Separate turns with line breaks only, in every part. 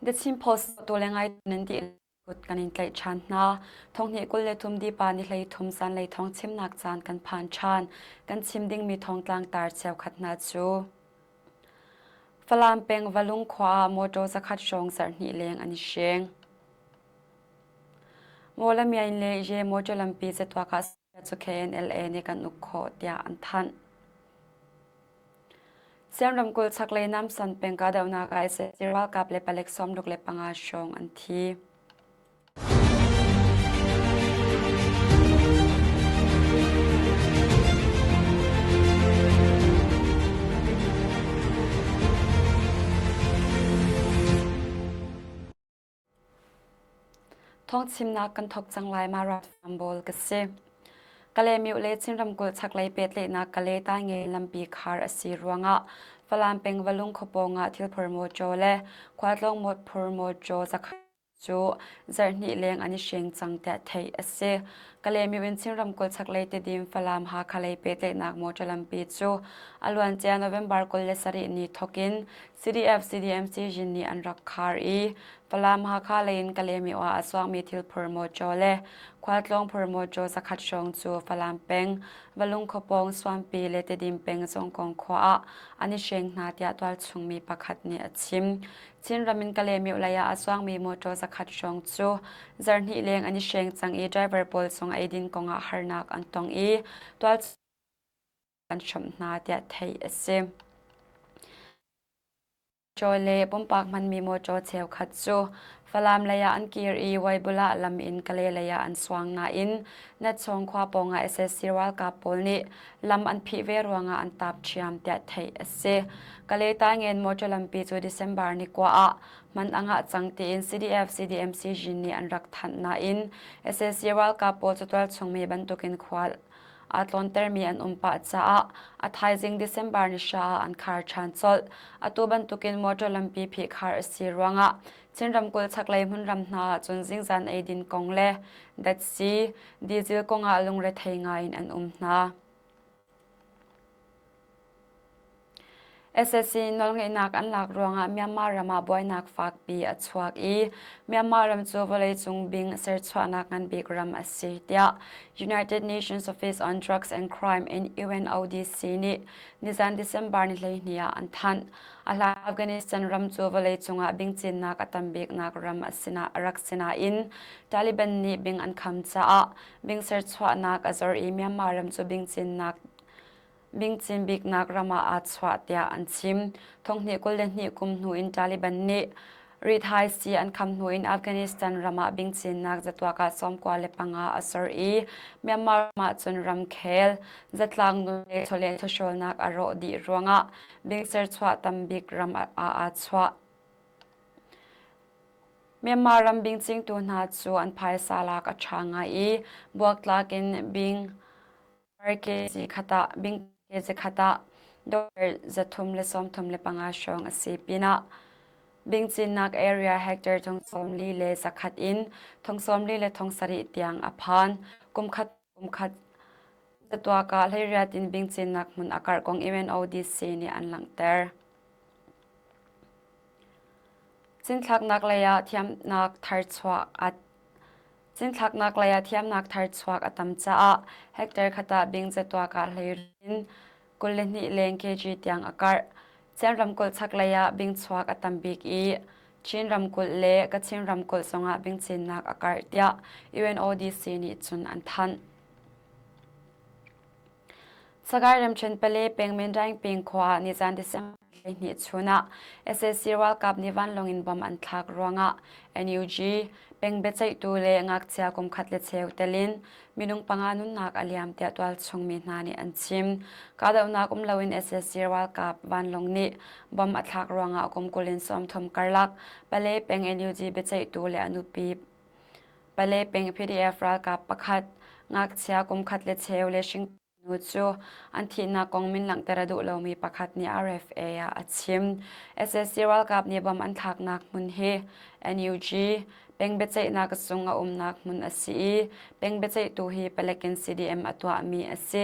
The Chin Post tu le ngai nan ti kut kan in tlaih ṭhan hna. Thonghnih 23 dipa ni 13 zanlei thawng chimnak caan kan phan ṭhan. Kan chim dingmi thawngtlang tar cheukhat hna cu Falam peng Valung khua ah motor zakhat hrawng zarhhnih leng an i hreng. Mawlamyain le Ye motor lampi catuak ah cu KNLA nih kan uk khawh tiah an thanh. Siam ramkulh chaklei Namsan peng kahdohnak ah sac ralkap le palek 65 hrawng an thi. Thawngchimnak kan thawk cang lai ma Rambawl ka si. Kalaymyo le Chin ramkulh chaklei pehtlaihnak Kalay Tainge lampi khar a si ruangah Falam peng Valung khuapawng ah thilphor mawṭaw le khualtlawng mawtphur mawṭaw zakhat cu zarhhnih leng an i hreng cang tiah theih a si. Kalaymyo in Chin ramkulh chaklei Tedim Falam Hakha lei pehtlaihnak mawṭaw lampi cu a luancia November 27 ni thawk in CDF CDMC Jin nih an rak khar i Falam Hakha lei in Kalaymyo ah a chuakmi thilphur mawṭaw le khualtlawng phur mawṭaw zakhat hrawng cu Falam peng, Valung khuapawng Suanpi le Tedim peng Zongkong khua ah an i hreng hna tiah tualchungmi pakhat nih a chim. Chinram in Kalaymyo lei ah a chuangmi mawṭaw zakhat hrawng cu zarhhnih leng an i hreng cang i driver pawl zong eidin kongah harnak an tong i tualchung an hrawmh hna tiah theih a si. Mawṭaw le pumpak hmanmi mawṭaw cheukhat cu Falam lei ah an kir i Waibulah lam in Kalay lei ah an suang nain Natchawng khua pawngah sac ralkap pawl nih lam an phih ve ruangah an taap ṭhiam tiah theih a si. Kalay Taingen mawṭaw lampi cu December ni kua ah man a ngah cang tiin CDF CDMC Jin nih an rak thanh nain sac ralkap pawl cu tualchungmi bantukin khua aa tlawntermi an um pah caah a thaizing December ni hra ah an khar ṭhan colh. Atu bantukin motor lampi phihkhar a si ruangah Chin ramkulh chaklei hmunram hna ahcun zingzan eidin kong le datsi, diesel kongah lungrethei ngaiin an um hna. Sac nawlngeihnak an lak ruangah Myanmar ram ah buainak fakpi a chuak i Myanmar ram cu vawleicung bing serchuahnak nganbik ram a si tiah United Nations Office on Drugs and Crime in UNODC nih nizan December ni 12 ah an thanh. A hlan Afghanistan ram cu vawleicung ah bing cinnak a tam biknak ram a rak si nain Taliban nih bing an kham caah bing serchuahnak a zor i Myanmar ram cu bing cinnak Bingcin biknak ram ah aa chuah tiah an chim. Thonghnih 22 kum hnu in Taliban nih rithaisii an kham hnu in Afghanistan ram ah bingcinnak zatuak ah 95 a sor i Myanmar ram ah cun ramkhel, zatlang nun le chawleh chawhrawlnak a rawh dih ruangah bing serchuah tambik ram ah aa chuah. Myanmar ram bingcingtu hna cu an phaisa lak a ṭha ngai i buaktlak in bing Kg khat ah bing kg khat ah dollar 335 hrawng a si pinah bing cinnak area hectare 41% in 47% tiang a phan. Kum khat kum khat zatuak ah hleiriat in bing cinnak hmun a karh kong UNODC nih an langhter. Cinthlaknak lei ah thiamnak tharchuah a Cinthlaknak lei ah thiamnak thar chuak a tam caah hectare khat ah bing zatuak ah hleiruk in 22 leng kg tiang a karh. Chin ramkulh chaklei ah bing chuak a tam bik i Chin ramkulh le Kachin ramkulh zongah bing cinnak a karh tiah UNODC nih cun an thanh. Sagaing ramṭhen Pale peng Mendaing peng khua ah nizan December 12 chun ah sac ralkap nih vanlawng in bomb an thlak ruangah NUG peng biaceihtu le ngakchia kum khat le cheu tel in minung panga nunnak a liam tiah tualchung mi hna nih an chim. Kahdohnak um loin sac ralkap vanlawng nih bomb a thlak ruangah kum 20 in 30 karlak Pale peng NUG biaceihtu le a nupi Pale peng PDF ralkap pakhat ngakchia kum khat le cheu le hring nu cu an thihnak kong min langhter a duh lomi pakhat nih RFA ah a chim. SSC ralkap nih bom an thlaknak hmun hi NUG peng biaceihnak zung a umnak hmun a si i peng biaceihtu hi palek in CDM a tuahmi a si.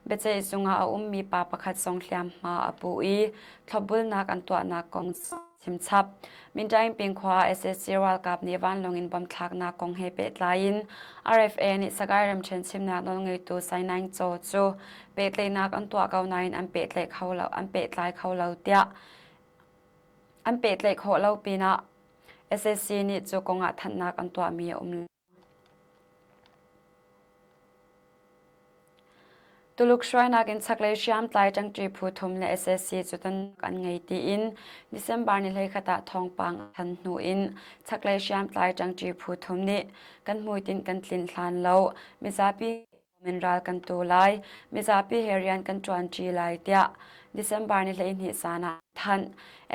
Biaceih zung ah a ummi pa pakhat zong hliamhma a pu i thlopbulnak an tuahnak kong. chimchap. Mintaing ping khua sac ralkap nih vanlawng in bomb thlaknak kong he pehtlai in RFA nih Sagaing ramṭhen chimnak nawlngeitu Sai Naing Caw cu pehtlaihnak an tuah ko nain an pehtlaih kho lo an pehtlai kho lo tiah an pehtlaih khawh lo pinah sac nih cu kong ah thanhnak an tuahmi a um lo. Tuluk hruainak in chaklei hriamtlai ṭangṭi phu thum le sac cu tonnak an ngei tiin December ni 21 ah thawngpang a than hnu in chaklei hriamtlai ṭangṭi phu thum nih kan hmuitinh kan tlinh hlan lo mizapi in ral kan tu lai, mizapi he rian kan ṭuanṭi lai tiah December ni 12 zan ah thanh.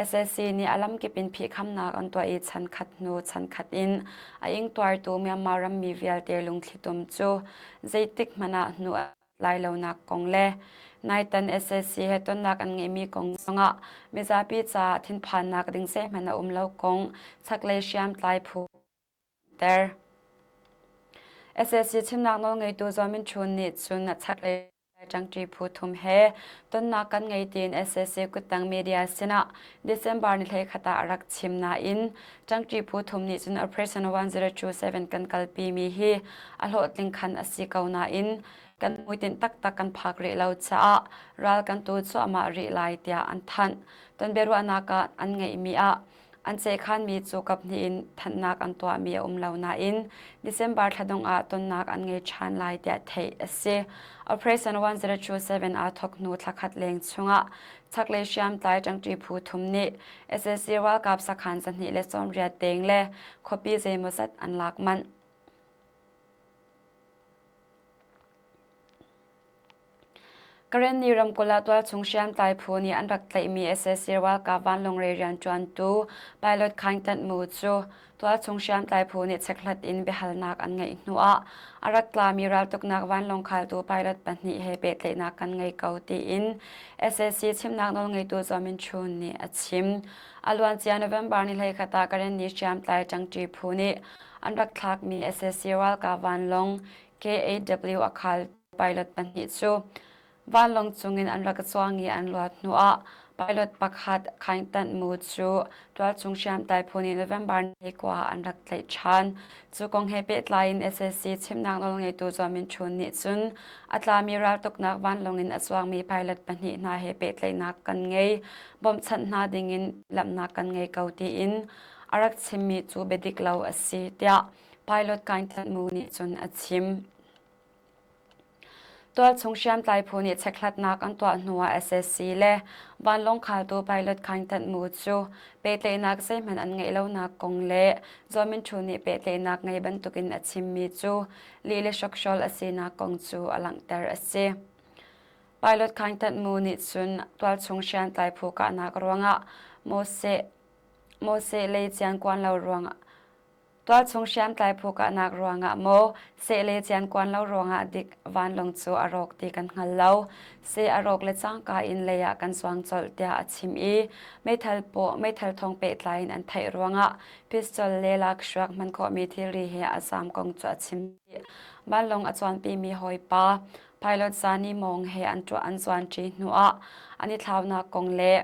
SAC nih a lamkip in phihkhamnak an tuah i chankhat hnu chankhat in a ingtuartu Myanmar rammi vialte lungthlitum cu zeitik hmanh ah hnu a lai lonak kong le naitan SAC he tonnak an ngeihmi kong zongah mizapi caah thinphannak ding zeihmanh a um lo kong chaklei hriamtlai phu ter. SAC chimnak nawlngeitu Zaw Min Chun nih cun chaklei Ṭangṭi phu thum he tonnak kan ngei tiin sac kuttang media sinah December ni 21 ah a rak chim nain ṭangṭi phu thum nih cun Operation 1027 kan kalpimi hi a hlawhtling khan a si ko nain kan hmuitinh taktak kan phak rih lo caah ral kan tu cuahmah rih lai tiah an thanh. Ton biaruahnak ah an ngeihmi ah An ceihkhanmi cu kaphnih in thanhnak an tuahmi a um lo nain December thla dongh ah tonnak an ngei ṭhan lai tiah theih a si. Operation 1027 aa thawk hnu thla khat leng chungah chaklei hriamtlai ṭangṭi phu thum nih sac ralkap sakhan 290 deng le khuapi zeimawzat an lak manh. Karenni ramkulh ah tualchung hriamtlai phu nih an rak tlaihmi sac ralkap vanlawng lei rianṭuantu pilot Khaing Tlanh Mu cu tualchung hriamtlai phu nih chekhlat in biahalnak an ngeih hnuah a rak tlami raltuknak vanlawng khaltu pilot pahnih he pehtlaihnak kan ngei ko tiin sac chimnak nawlngeitu Zaw Min Chun nih a chim. A luancia November ni 21 ah Karenni hriamtlai ṭangṭi phu nih an rak thlakmi sac ralkap vanlawng KAW a khal pilot pahnih cu vanlawng cungin an rak cuang i an luat hnuah pilot pakhat Khaing Tanh Mu cu tualchung hriamtlai phu nih November ni kua ah an rak tlaih ṭhan. Cu kong he pehtlai in sac chimnak nawlngeitu Zaw Min Htun nih cun a tlami raltuknak vanlawng in a cuangmi pilot pahnih hna he pehtlaihnak kan ngei, bawmhchanh hna dingin lamhnak kan ngei ko tiin a rak chimmi cu biadik lo a si tiah pilot Kaing Tanh Mu nih cun a chim. Tualchung hriamtlai phu nih chekhlatnak an tuah hnuah sac le vanlawng khaltu pilot Khaing Thanh Mu cu pehtlaihnak zeihmanh an ngeih lonak kong le Zaw Min Htun nih pehtlaihnak ngei bantukin a chimmi cu lih le hrokhrawl a sinak kong cu a langhter a si. Pilot Khaing Thanh Mu nih cun tualchung hriamtlai phu kahnak ruangah Moseh Moseh lei ciankuan lo ruangah Tualchung hriamtlai phu kahnak ruangah maw seh le ciankuan lo ruangah dik vanlawng cu a rawk ti kan hngal lo. Seh a rawk le cangka in lei ah kan zuang colh tiah a chim i meithal paw meithal thawng pehtlai in an theih ruangah pistol le lakhruak hman khawhmi thilri he a zaam kong cu a chim. Vanlawng a cuanpimi hawipa pilot Zani Mawng he an tuah an zuanṭi hnuah an i thlaunak kong le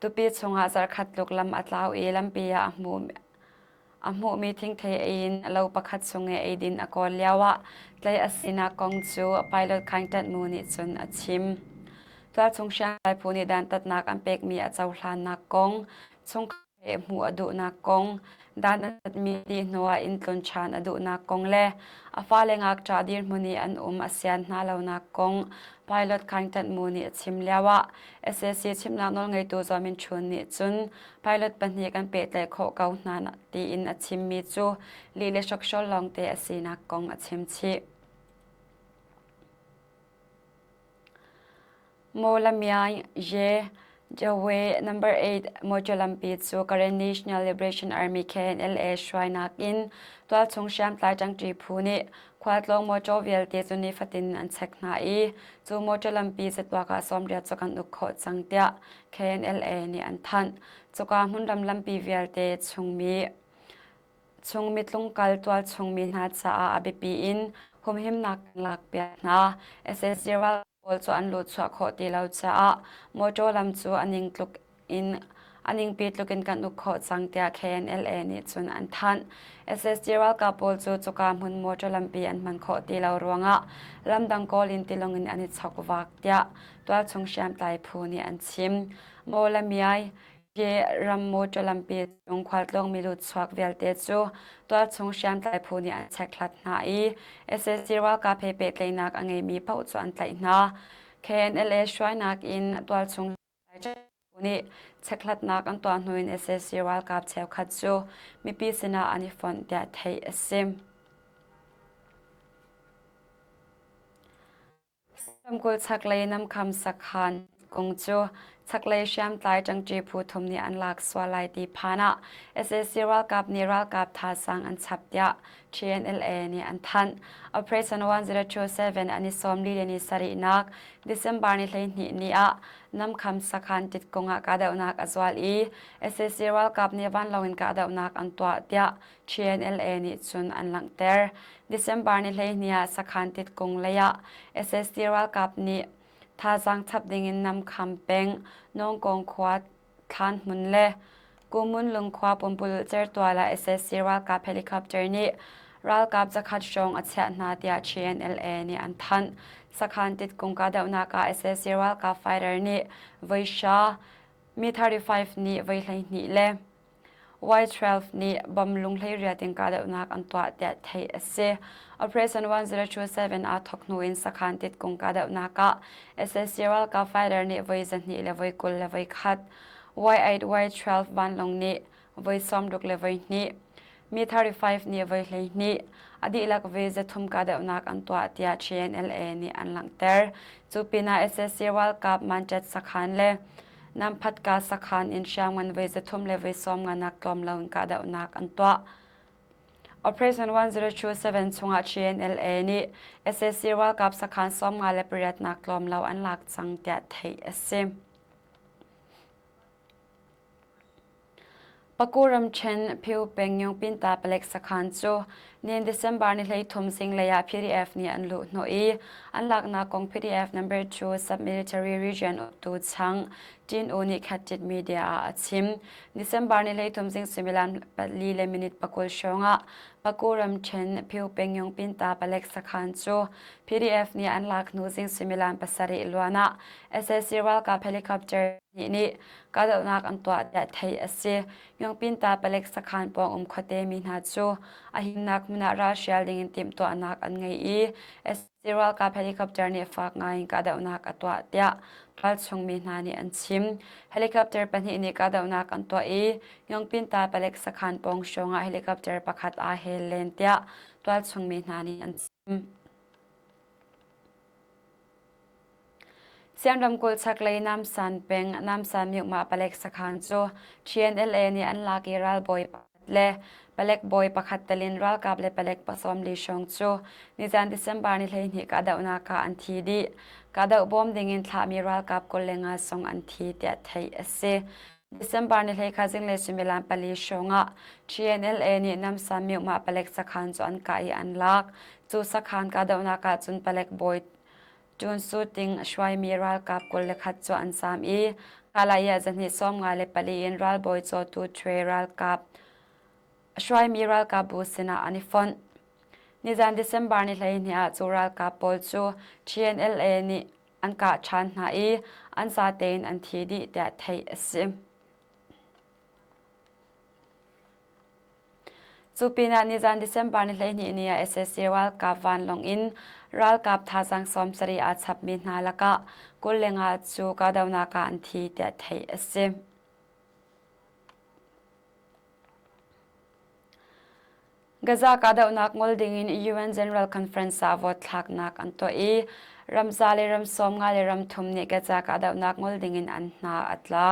Tupi chungah zarhkhat tluk lam a tlau i lampi ah a hmuh a hmuhmi thingthei ei in lo pakhat chung i eidin a kawl lioah tlaih a sinak kong cu pilot Khaing Ṭanh Mu nih cun a chim. Tualchung hriamtlai phu nih dantatnak an pekmi a cohlannak kong, chungkhar he hmuh a duhnak kong, dan an tatmi dih hnuah inn tlun ṭhan a duhnak kong le a fale ngakṭah dirhmun i an um a sian hna lonak kong pilot Khaing Ṭanh Mu nih a chim lioah sac chimnak nawlngeitu Zaw Min Htun nih cun pilot pahnih kan pehtlaih khawh ko hna tiin a chimmi cu lih le hrokhrawl lawngte a sinak kong a chim chih. Mawlamyine Ye Jawe Number 8 Motor lampi cu Karen National Liberation Army KNLA hruainak in tualchung hriamtlai ṭangṭi phu nih khualtlawng motor vialte cu nifatin an check hna i cu motor lampi catuak ah 80 cu kan uk khawh cang tiah KNLA nih an thanh. Cuka hmunram lampi vialte chungmi chungmi tlungkal tualchung mi hna caah a biapi in humhimnak kan lakpiak hna. SSG ral pawl cu an luhchuah khawh ti lo caah motor lam cu a ning tluk in A ningpi tluk in kan uk khawh cang tiah KNLA nih cun an thanh. SSG ralkap pawl cu cuka hmun motor lampi an hman khawh ti lo ruangah ramdang kawl in tilawng in an i chok vak tiah tualchung hriamtlai phu nih an chim. Mawlamyai Hi ram motor lampi cung khualtlawng milu chuak vialte cu tualchung hriamtlai phu nih an chekhlat hna i sac ralkap he pehtlaihnak a ngeimi paoh cu an tlaih hna. KNLA hruainak in tualchung phu nih chekhlatnak an tuah hnu in sac ralkap cheukhat cu mipi sinah an i fonh tiah theih a si. Ramkulh chaklei Namkham sakhan kung cu chaklei hriamtlai ṭangṭi phu thum nih an lak sual lai ti phan ah sac ralkap nih ralkap thazaang an chap tiah TNLA nih an thanh. Operation 1027 an i sawmli le ni sarihnak December ni 12 ni ah Namkham sakhan titkung ah kahdohnak a zual i sac ralkap nih vanlawng in kahdohnak an tuah tiah TNLA nih cun an langhter. December ni 12 ah sakhan titkung lei ah SSD ralkap nih thazaang chap dingin Namkham peng Nawngkawng khua thlan hmun le Kumun lungkhua pumpululh certual ah SSC ralkap helicopter nih ralkap zakhat hrawng a chiah hna tiah TNLA nih an thanh. Sakhan titkung kahdohnak ah SSC ralkap fighter nih voi hra Mi 35 nih voi 12 le Y12 nih bom lung 18 in kahdohnak an tuah tiah theih a si. Operation 1027 aa thawk hnu in sakhan titkung kahdohnak ah sac ralkap fighter nih voi 200 le voi 20 le voi khat, Y8 Y12 vanlawng nih voi 60 le voi hnih, Mi 35 nih voi 12, a dihlak voi 300 kahdohnak an tuah tiah TNLA nih an langhter. Cu pinah sac ralkap Manjet sakhan le Namphatka sakhan in hriamngan voi 300 le voi 90 nak tlawm lo in kahdohnak an tuah. Operation 1027 chungah TNLA nih sac ralkap sakhan 58 nak tlawm lo an lak cang tiah theih a si. Paku ramṭhen Phyu peng Nyungpinta palek sakhan cu nihin December ni 13 zinglei ah PDF nih an luhhnawh i an laknak kong PDF number 2 Sub-Military Region uktu chang Tin U nih Khat Media ah a chim. December ni 13 zing suimilam 4 le minute 20 hrawng ah Paku ramṭhen Phyu peng Nyungpinta palek sakhan cu PDF nih an lak hnu zing suimilam 7 luan ah sac ralkap helicopter nih nih kahdohnak an tuah tiah theih a si. Myongpinta palek sakhan pawng um khuate mi hna cu a himnak hmun ah ralhrial dingin timhtuahnak an ngei i sac ralkap helicopter nih fak ngaiin kahdohnak a tuah tiah tualchung mi hna nih an chim. Helicopter pahnih nih kahdohnak an tuah i Myongpinta palek sakhan pawng hrawng ah helicopter pakhat aa hel len tiah tualchung mi hna nih an chim. Sian ramkulh chaklei Namsan peng Namsan Myukma palek sakhan cu TNLA nih an lak i ralbawi pakhat le palek bawi pakhat telin ralkap le palek 40 hrawng cu nizan December ni 12 kahdohnak ah an thi dih. Kahdoh bawm dingin thlahmi ralkap 25 zong an thi tiah theih a si. December ni 13 zinglei suimilam pali hrawng ah TNLA nih Namsan Myukma palek sakhan cu an kah i an lak. Cu sakhan kahdohnak ah cun palek bawi Cun Suting hruaimi ralkap 21 cu an zaam i Kalaya zahnih 54 in ralbawi cawtu Htwe ralkap hruaimi ralkap bu sinah an i fonh. Nizan December ni 12 ah cu ralkap pawl cu TNLA nih an kah ṭhan hna i an zatein an thi dih tiah theih a si. Cu pinah nizan December ni 12 ni ah sac ralkap vanlawng in ralkap thazaang 70 aa chapmi hna lakah 25 cu kahdohnak ah an thi tiah theih a si. Gaza kahdohnak ngol dingin UN General Conference ah vote thlaknak an tuah i ram za le ram 50 le ram thum nih Gaza kahdohnak ngol dingin an hna a tla.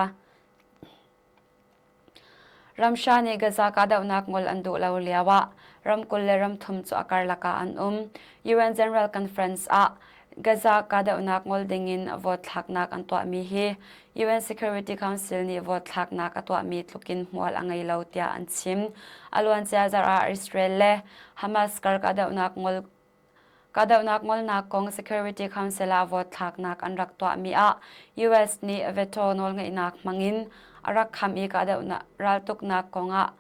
Ramhra nih Gaza kahdohnak ngol an duh lo lioah ram 20 le ram thum cu a karlak ah an um. UN General Conference ah Gaza kahdohnak ngol dingin vote thlaknak an tuahmi hi UN Security Council nih vote thlaknak a tuahmi tlukin hmual a ngei lo tiah an chim. A luancia zarh ah Israel le Hamas kar kahdohnak ngol Kahdohnak ngolnak kong Security Council ah vote thlaknak an rak tuahmi ah US nih veto nawlngeihnak hmangin A rak kham i kahdohnak raltuknak kongah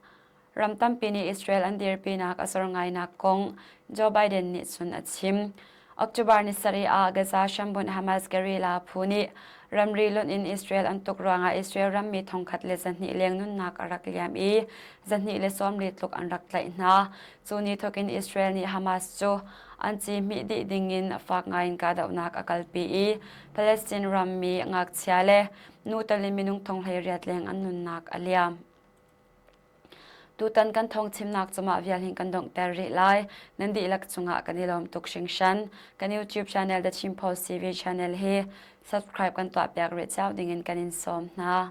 ram tampi nih Israel an dirpinak a zor ngainak kong Joe Biden nih cun a chim. October ni sarih ah Gaza hrambunh Hamas guerrilla phu nih ramri lonh in Israel an tuk ruangah Israel rammi thongkhat le 200 leng nunnak a rak liam i 240 tluk an rak tlaih hna. Cu ni thawk in Israel nih Hamas cu an ci hmih dih dingin fak ngaiin kahdohnak a kalpi i Palestine rammi ngakchia le nu tal in minung thong 18 leng an nunnak a liam. Tutan kan thawngchimnak cu mah vial hin kan donghter rih lai. Nan dihlak cungah kan i lawm tuk hringhran. Kan YouTube channel The Chin Post TV channel hi subscribe kan tuahpiak rih cio dingin kan in sawm hna.